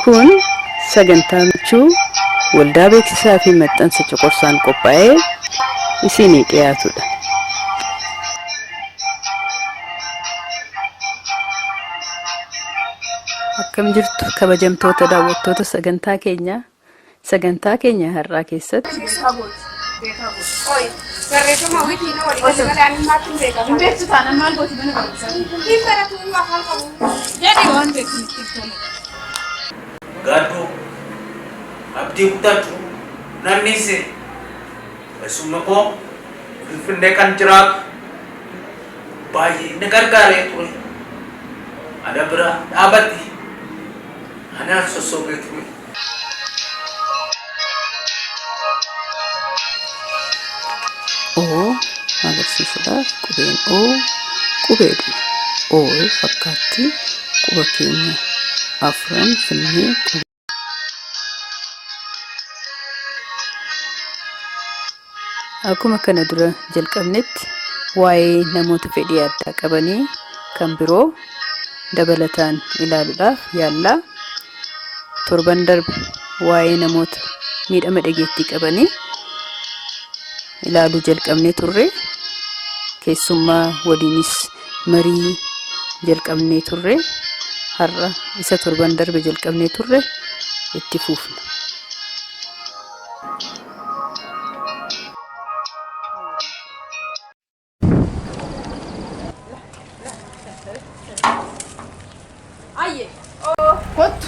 Kun sagantaa michuu waldaa beeksisaa fi maxxansa coqorsaan qophaa'ee isinii dhiyaatudha. Akkam jirtu kabajamtoota daawwattoota sagantaa keenyaa. Sagantaa keenya har'aa keessatti Qoy, barreeffama wikiin walii galee malee ani maatti hin beekamu. Hin beektu taanaan maal gooti mana barumsaa? Hin baratu afaan qabu. Jedhi waan beektu nutti tole. Gaaddoo abdii kutachuu nanniise keessumma koo Finfinnee kan jiraatu baay'ee na gargaaree ture. Ana bira dhaabate anaan sossobee ture. O agarsiisuudhaaf qubeen O qubeedhuma. O fakkaatti quba keenya afran finnee qubee Akkuma kana dura jalqabnetti waa'ee namoota fedhii addaa qabanii kan biroo dabalataan ilaaluudhaaf yaallaa. Torban darbe waa'ee namoota miidhama dhageettii qabanii ilaaluu jalqabnee turre. Keessummaa waliinis marii jalqabnee turre. Har'a isa torban darbe jalqabnee turre itti fufna. Ayye. Kottu.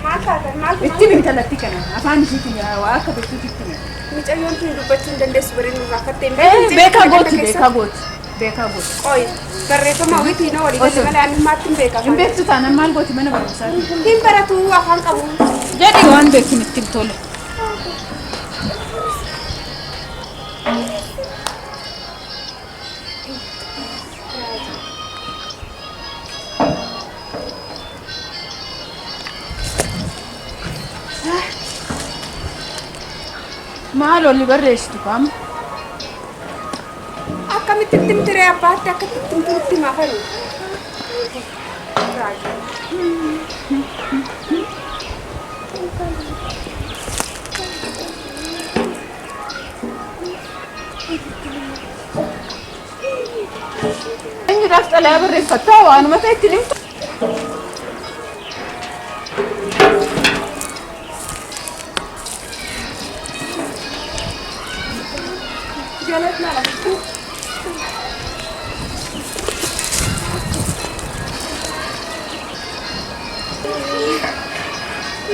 Maal taatan maal Itti himi intalatti kana. Afaan ishiitiin waa akka beektuutti itti himi. Mucayyoon tun dubbachuu hin dandeessu bari nurraa fattee hin Eh, Beekaa gooti, beekaa gooti. Beekaa gooti. Qoy, barreeffama wikiin walii galee malee ani maatti hin beekamu. Hin beektu taanaan maal gooti mana barumsaa? Hin baratu afaan qabu. Jedhi waan beektu nutti tole. Maal olli barreessitu qaama? Akkamitti itti himtiree abbaatti akka itti himtuutti maafani? Eenyudhaaf xalayaa barreeffattaa waanuma ta'e ittiin himtu.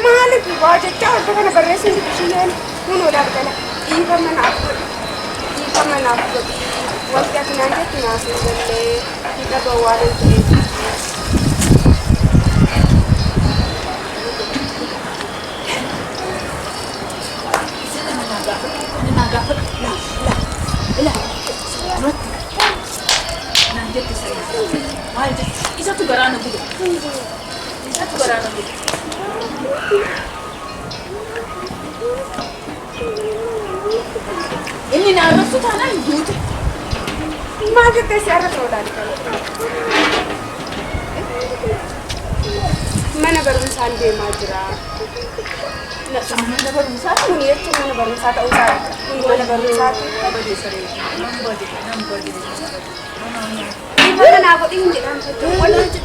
Maaliif waa jecha wanta kana barreessuun isheen kun olaaf gala dhiifama naaf godhi dhiifama naaf godhi wanti ati naan jettu naaf hin gallee hin dhaga'u waan hin ta'eef. Naan jette sana. Maal jette? Isatu garaa na gube. Isatu garaa na gube. Inni na arrabsu taanaan duute. Maal jettee si arrabsa olaaf gala. Mana barumsaan deemaa jira. Mana barumsaa Kun jechuun mana barumsaa ta'uu isaa kun mana barumsaati. Nan bade, nan bade, nan bade. Dhiifama naa godhi hin jedhaan wanti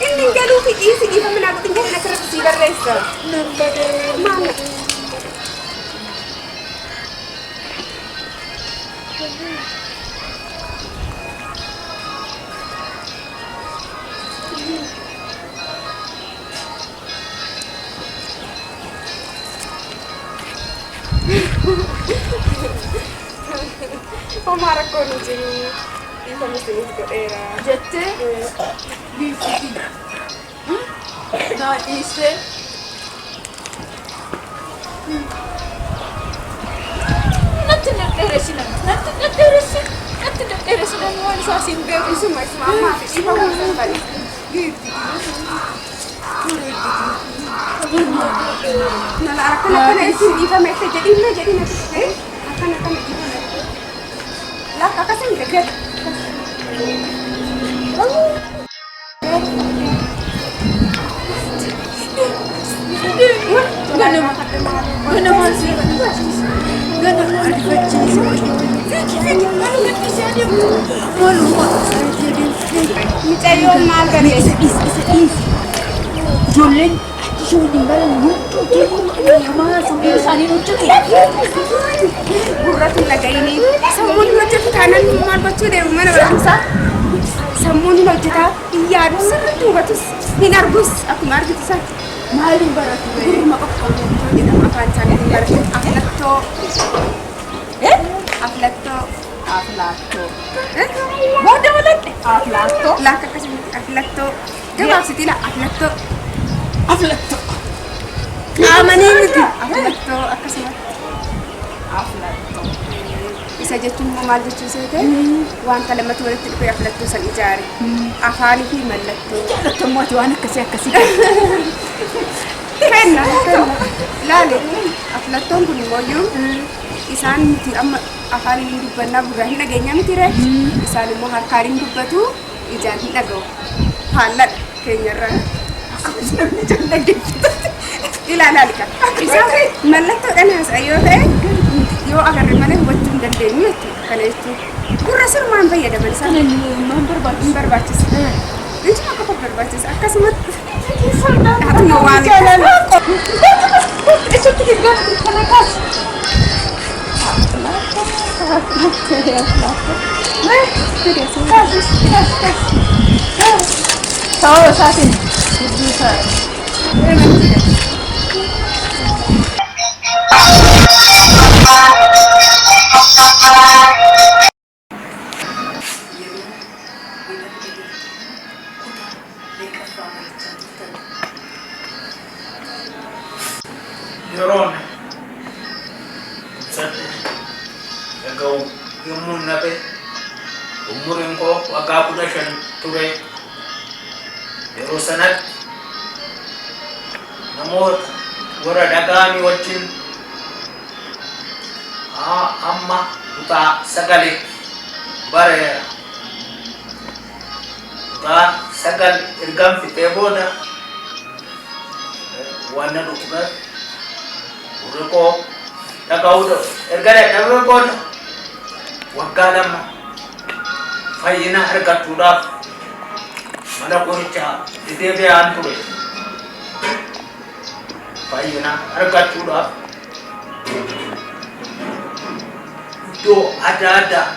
inni hin galuu fi dhiisi dhiifama naa godhi hin jedhan asirratti sii barreessa. Nan bade. Maal Homaa rakkoon hin jiru. Dhiifama isiniif godheera. Jettee biiftuutiin. Naa dhiistee. Natti dhedheeressina. Natti dhedheeressi. Natti dhedheeressina waan isaa siin beeku. Isuma isuma ammaa fi dhiifama hin bane. Nala akkana akkana jechuun dhiifama itti jedhiin na jedhiin ati akkana akkana dhiifama itti. Lakka akkasii miti gad. Ganama ganamaan si ganama ariifachiisa. Fiigi fiigi maal gadhiisee adeemu maalummaa Mucayyoon maal barreesse? Isa dhiisi. Ijoolleen achi ishee waliin baran hunduu hamaa sammuu isaanii hojjetu. Gurratu dhaga'inii sammuun hin hojjetu taanaan maal gochuu deemu mana barumsaa? Sammuun hin hojjetaa, hin yaadu, sirriitti hubatus, hin argus akkuma argitu sana. Maaliin baratu? Gurruma qofa jedhama afaan isaaniitiin baratu. Aflattoo. Aflattoo. Aflaattoo. Booda baladhe. Aflaattoo. Laakka akkasumatti aflattoo. Gabaabsitii laa aflattoo. Aflattoo. Qaamanii miti. Aflattoo akkasumatti. Aflattoo. Isa jechuun immoo maal jechuu seete? Wanta lamatu walitti dhufee aflattoo san ijaare. Afaanii fi mallattoo. Jaalattammoo ati waan akkasii akkasii. Kenna kenna. Laale aflattoon kun immoo iyyuu isaan nuti amma afaan hin dubbannaa gurraa hin dhageenya miti ree. Isaan immoo harkaan hin dubbatu ijaan hin dhaga'u. Faalladha keenyarraa. Akkasumas namni ijaan dhaggeeffatu. Ilaalaa ka. Isaan mallattoodhaan haasa'an yoo ta'e yoo agarre malee hubachuu hin dandeenyu jechuudha. Kana jechuun gurra sirmaan fayyadaman isaan Kana maal barbaachisu? hin barbaachisa. Ijuma qofa barbaachisa. Akkasumatti haatuma waan Eessatti gargaara kana kaas. Sababa isaatiin gidduu isaa. Yeroon ibsadhu dhaga'u yommuu nafe umuriin koo waggaa 15 ture. Yeroo sanatti namoota warra dhaga'anii wajjin amma kutaa 9tti bareera. Kutaa 9 ergan fixee booda waan na dhukkubeef gurri koo dhaga'uu erga dadhabee booda waggaa 2 fayyina argachuudhaaf mana qorichaa deddeebi'aan ture. Fayyina argachuudhaaf iddoo adda addaa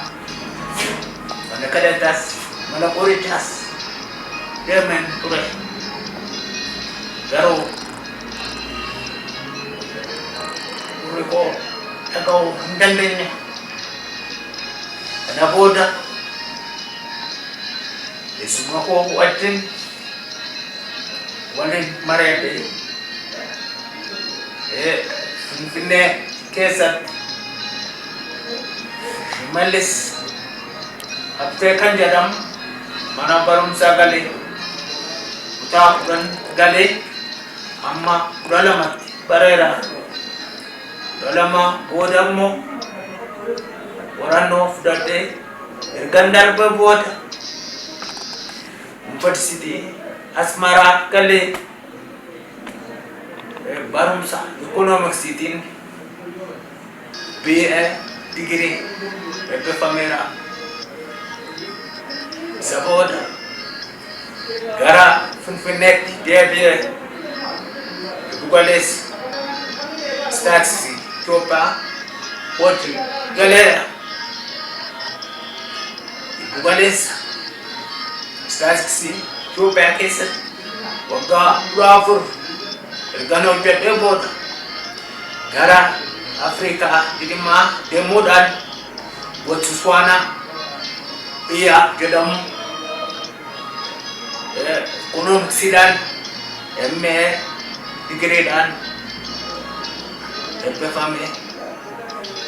mana kadhataas mana qorichaas deemeen ture. Garuu gurri koo dhaga'uu hin dandeenye. Kana booda eessuma koo wajjin waliin mari'adhee Finfinnee keessatti Shimallis Habtee kan jedhamu mana barumsaa galee kutaa 10 galee amma 12tti bareera. 12 booda immoo qorannoo fudhadhee ergan darbe booda Yuunivarsiitii Asmaraa galee barumsa ikoonomiksiitiin BA digirii eebbifameera. Isa booda gara Finfinneetti deebi'ee giddugaleessa istaatistikii Itoophiyaa hojii galeera. Giddugaleessa istaatistikii Itoophiyaa keessatti waggaa 14 ergan hojjedhee booda gara Afrikaa Dhihaa deemuudhaan Botswaanaa biyya jedhamu ikoonomiksiidhaan MA digiriidhaan eebbifame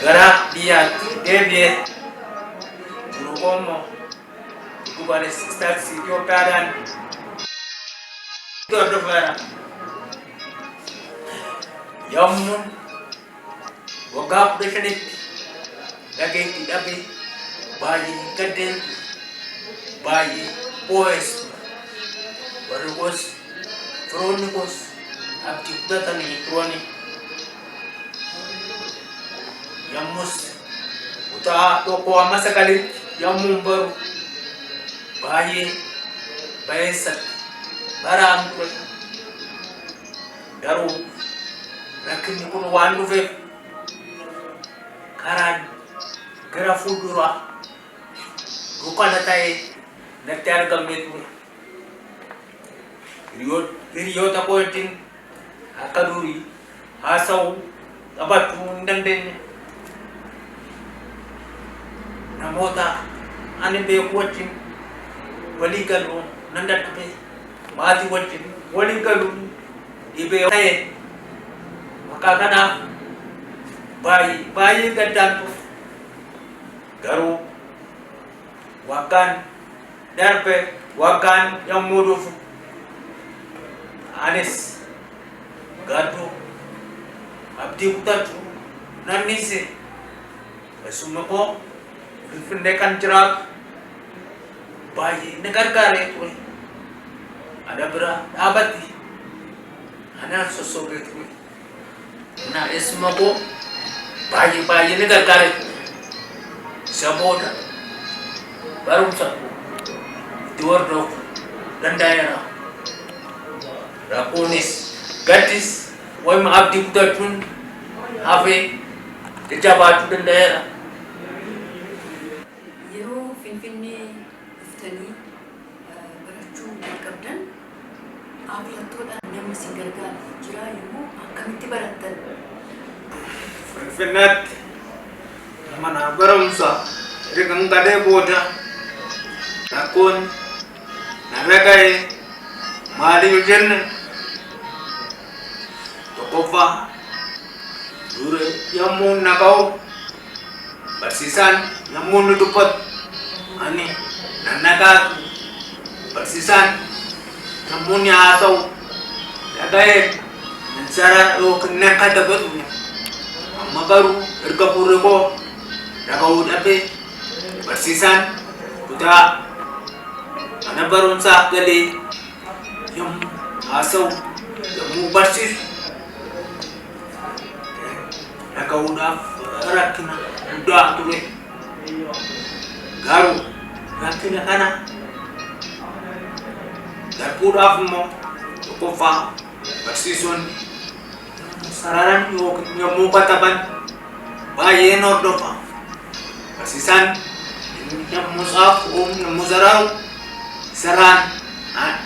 gara biyyaatti deebi'ee jiru immoo giddugaleessa istaatistikii Itoophiyaadhaan hordofeera. Yommuu waggaa 15tti dhageettii dhabee baay'ee gaddeen baay'ee boo'es ture. Warri koos firoonni koos abdii fudhatanii turani. Yommus kutaa tokko amma sagalitti yommuun baru baay'ee bayeessatti baraan ture. Garuu rakkinni kun waan dhufeef karaan gara fuulduraa dukkana ta'ee natti argamee ture. Hiriyoota koo wajjin akka durii haasa'uu taphachuu hin dandeenye. Namoota ani beeku wajjin walii galuu nan dadhabe. Maatii wajjin walii galuun dhibee ta'e. Maqaa kanaaf baay'ee baay'ee gaddaan ture. Garuu waggaan darbe waggaan yommuu dhufu anis gadduu abdii kutachuu nan dhiise. Eessumni koo Finfinnee kan jiraatu baay'ee na gargaaree ture. Ana bira dhaabatti anaan sossobee ture. Na eessuma koo baay'ee baay'ee na gargaaree ture. Isa booda barumsa koo itti hordofuu danda'eera. Rakkoonis gaddis wayima abdii kutachuun hafee jajjabaachuu danda'eera. Yeroo Finfinnee dhuftanii barachuu jalqabdan aflattoodhaan namni isin gargaaru jiraa yommuu akkamitti barattan? Finfinneetti mana barumsa ergan galee booda rakkoon narra ga'e maali yoo jenne, tokkoffaa dura yommuu na ka'u barsiisaan yommuu nu dubbatu ani nan dhagaatu. Barsiisaan yommuu ni haasa'u dhaga'ee nan sara yookiin nan katabatu. Amma garuu erga gurri koo dhaga'uu dhabee barsiisaan kutaa mana barumsaa galee yommuu haasa'u, yommuu barsiisu dhaga'uudhaaf rakkina guddaa ture. Garuu rakkina kana darbuudhaaf immoo tokkoffaa barsiisonni sararan yookiin yommuu kataban baay'een hordofa. Barsiisaan yommuu tsaafu, yommuu sararu saraan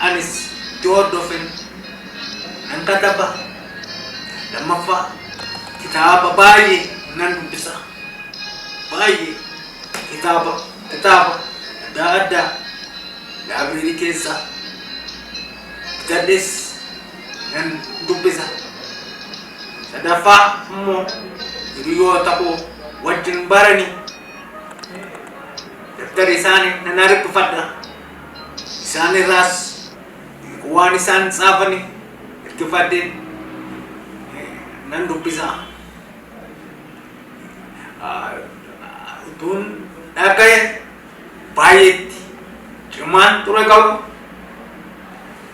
anis itti hordofen nan kataba. Lammaffaa kitaaba baay'ee nan dubbisa. Baay'ee kitaaba adda addaa library keessa bitadhes nan dubbisa. Sadaffaa immoo hiriyoota koo wajjin baranii daftara isaanii nan harkifadha. Isaan irraas waan isaan tsaafanii harkifadheen nan dubbisa. Utuun dhaga'e baay'eetti cimaan ture, qabu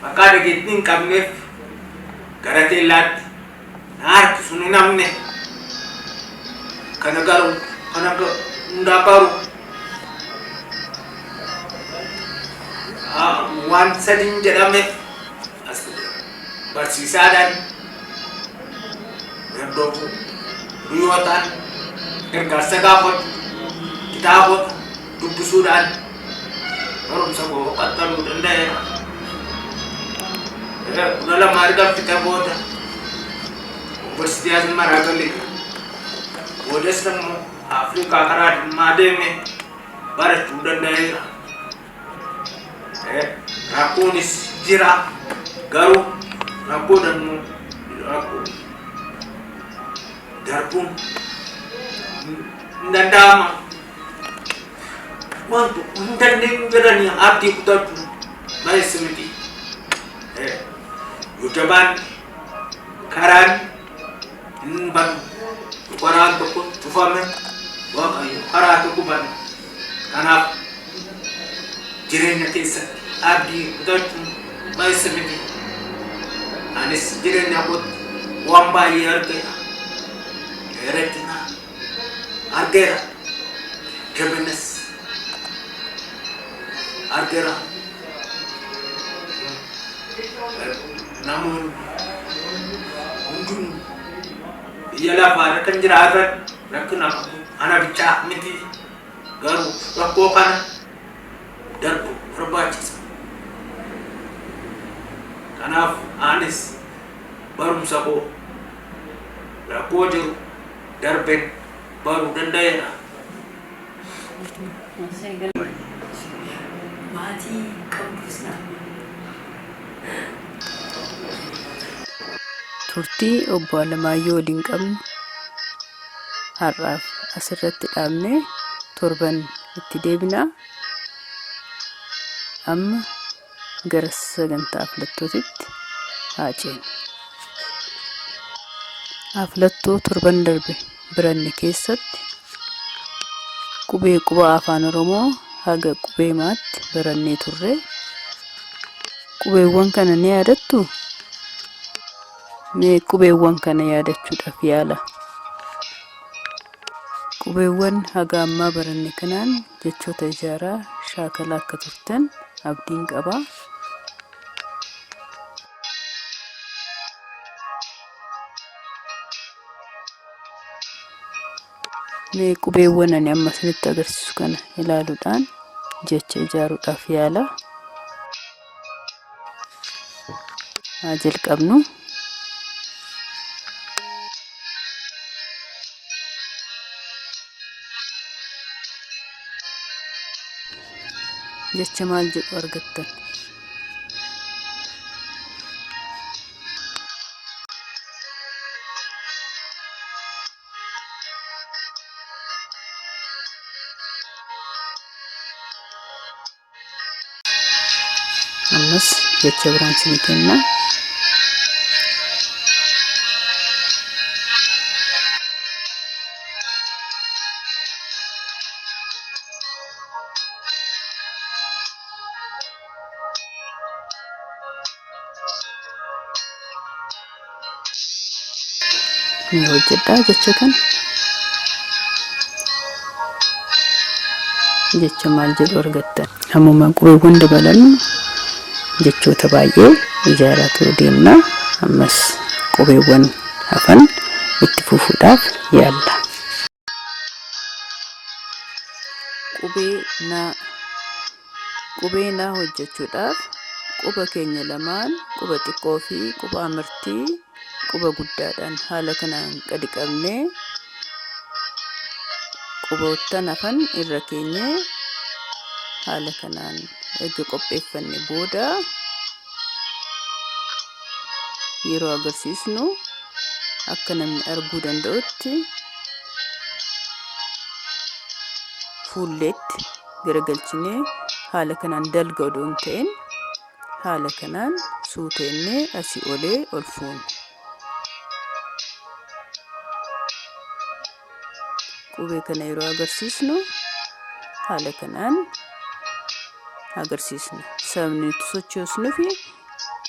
maqaa dhageettii hin qabneef gara teellaatti na harkisu hin namne. Kana garuu kana hundaa garuu waan sadiin jedhameef as barsiisaadhaan hordofuu, hiriyootaan gargaarsa gaafachuu, kitaabota dubbisuudhaan barumsa koo qaxxaluu danda'eera. 12 erga fixe booda yuunivarsiitii Asmaraa galee boodas immoo Afrikaa karaa dhimmaa deeme barachuu danda'eera. Rakkoonis jira, garuu rakkoodhaan immoo rakkoo darbuun hin danda'ama. Waan tokko hin dandeenyu jedhanii abdii kutachuun baay'eessa miti. Yoo jabaan karaan hin banu, karaan tokko cufame Waaqayyo karaa tokko bana. Kanaaf jireenya keessatti abdii kutachuun baay'eessa miti. Anis jireenya kootti waan baay'ee argeera. Rakkina Argeera. Jabinas argeera. Namoonni hundinuu biyya lafaarra kan jiraatan rakkina qabu. Ana bichaa miti garuu rakkoo kana darbu barbaachisa. Kanaaf anis barumsa koo rakkoo jiru darbeen baruu danda'eera. Maatii qabdus nama. Turtii obbo Alamaayyoo waliin qabnu har'aaf asirratti dhaabnee torban itti deebinaa. Amma gara sagantaa filattootitti haa ceenu. Afilattoo torban darbe baranne keessatti qubee quba afaan Oromoo haga qubee maatti barannee turre. Qubeewwan kana ni yaadattuu? Mee qubeewwan kana yaadachuudhaaf yaala. Qubeewwan haga ammaa baranne kanaan jechoota ijaaraa shaakalaa akka turtan abdiin qaba. Mee qubeewwan ani amma isinitti agarsiisu kana ilaaluudhaan jecha ijaaruudhaaf yaala. Haa jalqabnu. Jecha maal jedhu argattan? Ammas jecha biraan isinii kenna. Ni hojjedhaa jecha kana. Jecha maal jedhu argattan? Hammuma qubeewwan dabalannu jechoota baay'ee ijaaraa turuu deemna. Ammas qubeewwan hafan itti fufuudhaaf yaalla. Qubee naa Qubee naa hojjechuudhaaf quba keenya lamaan quba xiqqoo fi quba amartii quba guddaadhaan haala kanaan gadi qabnee quboottan hafan irra keenyee haala kanaan erga qopheeffanne booda yeroo agarsiisnu akka namni arguu danda'utti fuulleetti garagalchinee haala kanaan dalga odoo hin ta'in haala kanaan suuteennee asii olee ol fuuna. Qubee kana yeroo agarsiisnu haala kanaan agarsiisna. Sababni nuti sochoosnufi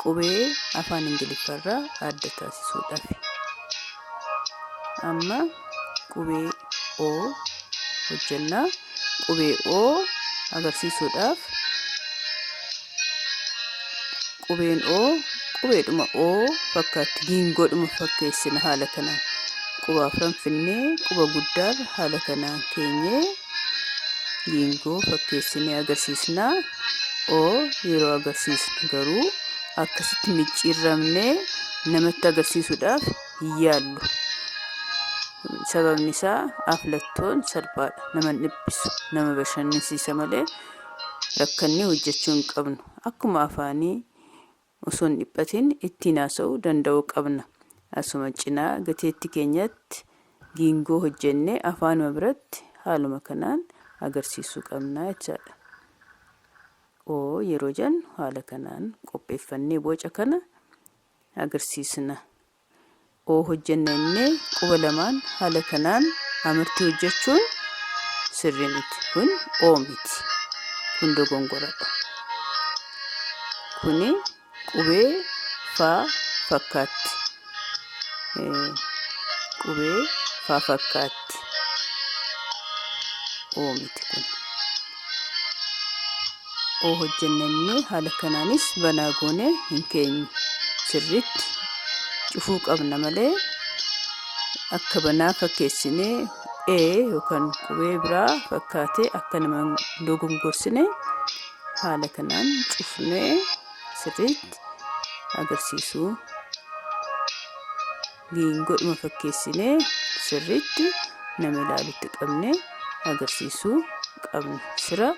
qubee afaan Ingiliffaarraa adda taasisuudhaafi. Amma qubee O hojjenna. Qubee O agarsiisuudhaaf qubeen O qubeedhuma O fakkaatti giingoodhuma fakkeessina haala kanaan. Quba afran finnee quba guddaarra haala kanaan keenyee giingoo fakkeessinee agarsiisna. O yeroo agarsiisnu garuu akkasitti micciirramnee namatti agarsiisuudhaaf hin yaallu. Sababni isaa aflattoon salphaadha. Nama hin dhiphisu, nama bashannansiisa malee rakkannee hojjechuu hin qabnu. Akkuma afaanii osoo hin dhiphatin ittiin haasa'uu danda'uu qabna. Asuma cinaa gateetti keenyatti giingoo hojjennee afaanuma biratti haaluma kanaan agarsiisuu qabna jechaadha. O yeroo jennu haala kanaan qopheeffannee boca kana agarsiisna. O hojjenna innee quba lamaan haala kanaan amartii hojjechuun sirrii miti. Kun O miti. Kun dogongoradha. Kuni qubee faa fakkaatti. Qubee faa fakkaatti. Oo miti kun. Oo hojjennannee haala kanaanis banaa goonee hin keenyu. Sirriitti cufuu qabna malee akka banaa fakkeessinee ee yookaan qubee biraa fakkaatee akka nama hin dogongorsine haala kanaan cufnee sirriitti agarsiisuu giingoodhuma fakkeessinee sirriitti nama ilaalutti qabnee agarsiisuu qabna. Sira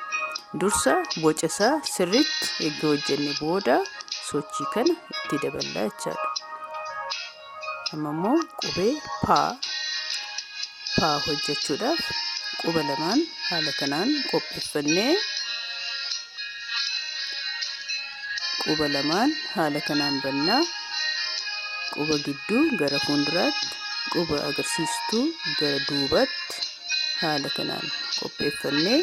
dursa boca isaa sirriitti eegga hojjenne booda sochii kana itti daballaa jechaadha. Amma immoo qubee paa paa hojjechuudhaaf quba lamaan haala kanaan qopheeffannee quba lamaan haala kanaan bannaa quba gidduu gara fuulduraatti quba agarsiistuu gara duubaatti haala kanaan qopheeffannee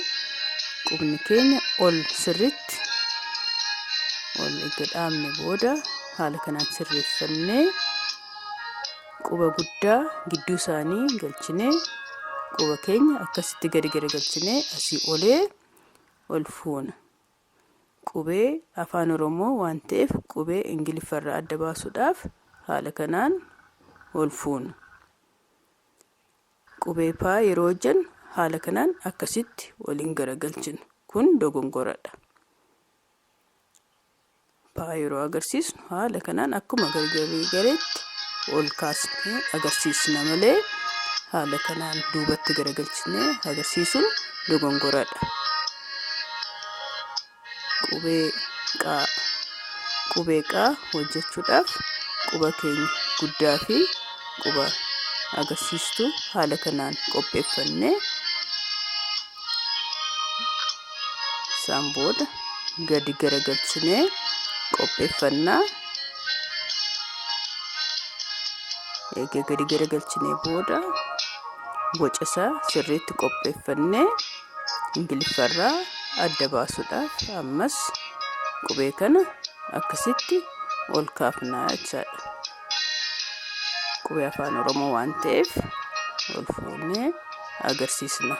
qubni keenya ol sirriitti ol eega dhaabne booda haala kanaan sirreeffannee quba guddaa gidduu isaanii galchinee quba keenya akkasitti gadi garagalchinee asii olee ol fuuna. Qubee afaan Oromoo waan ta'eef qubee Ingiliffarraa adda baasuudhaaf haala kanaan ol fuuna. Qubee paa yeroo hojjennu haala kanaan akkasitti waliin garagalchinu. Kun dogongoradha. Paa yeroo agarsiisnu haala kanaan akkuma gargaree gareetti ol kaasnee agarsiisna malee haala kanaan duubatti garagalchinee agarsiisuun dogongoradha. Qubee qaa qubee qaa hojjechuudhaaf quba keenya guddaa fi quba agarsiistuu haala kanaan qopheeffannee isaan booda gadi garagalchinee qopheeffannaa. Eega gadi garagalchinee booda boca isaa sirriitti qopheeffannee Ingiliffarraa adda baasuudhaaf ammas qubee kana akkasitti ol kaafnaa jechaadha. Qubee afaan Oromoo waan ta'eef ol fuunee agarsiisna.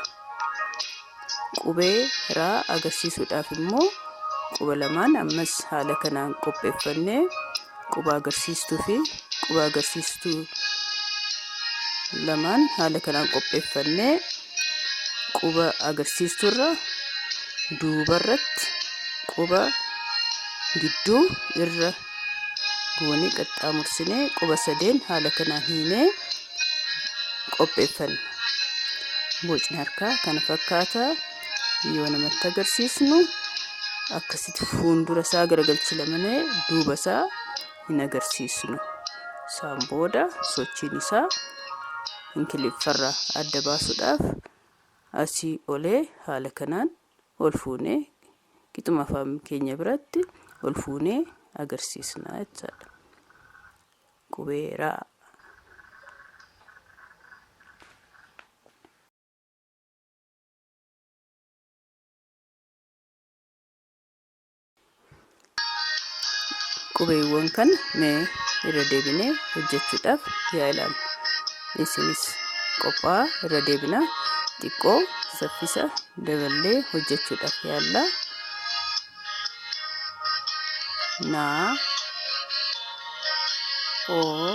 Qubee raa agarsiisuudhaaf immoo quba lamaan ammas haala kanaan qopheeffannee quba agarsiistuu fi quba agarsiistuu lamaan haala kanaan qopheeffannee quba agarsiistuurra duubarratti quba gidduu irra goonee qaxxaamursinee quba sadeen haala kanaan hiinee qopheeffanna. Bocni harkaa kana fakkaata. Yoo namatti agarsiisnu akkasitti fuuldura isaa garagalchina malee duuba isaa hin agarsiisnu. Isaan booda sochiin isaa Ingiliffarraa adda baasuudhaaf asii olee haala kanaan ol fuunee qixuma afaan keenya biratti ol fuunee agarsiisna jechaadha. Qubee raa. Qubeewwan kana mee irra deebinee hojjechuudhaaf yaa ilaallu. Isinis qophaa irra deebinaa xiqqoo saffisa daballee hojjechuudhaaf yaalla. Naa, oo,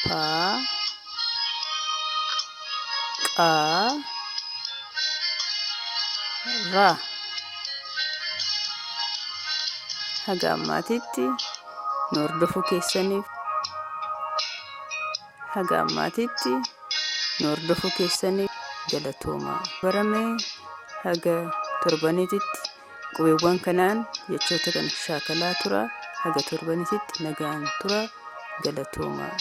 paa, qaa, raa. Haga ammaatitti nu hordofuu keessaniif haga ammaatitti nu hordofuu keessaniif galatoomaa. Baramee haga torbaniititti qubeewwan kanaan jechoota kana shaakalaa tura. Haga torbaniititti nagaan tura. Galatoomaa.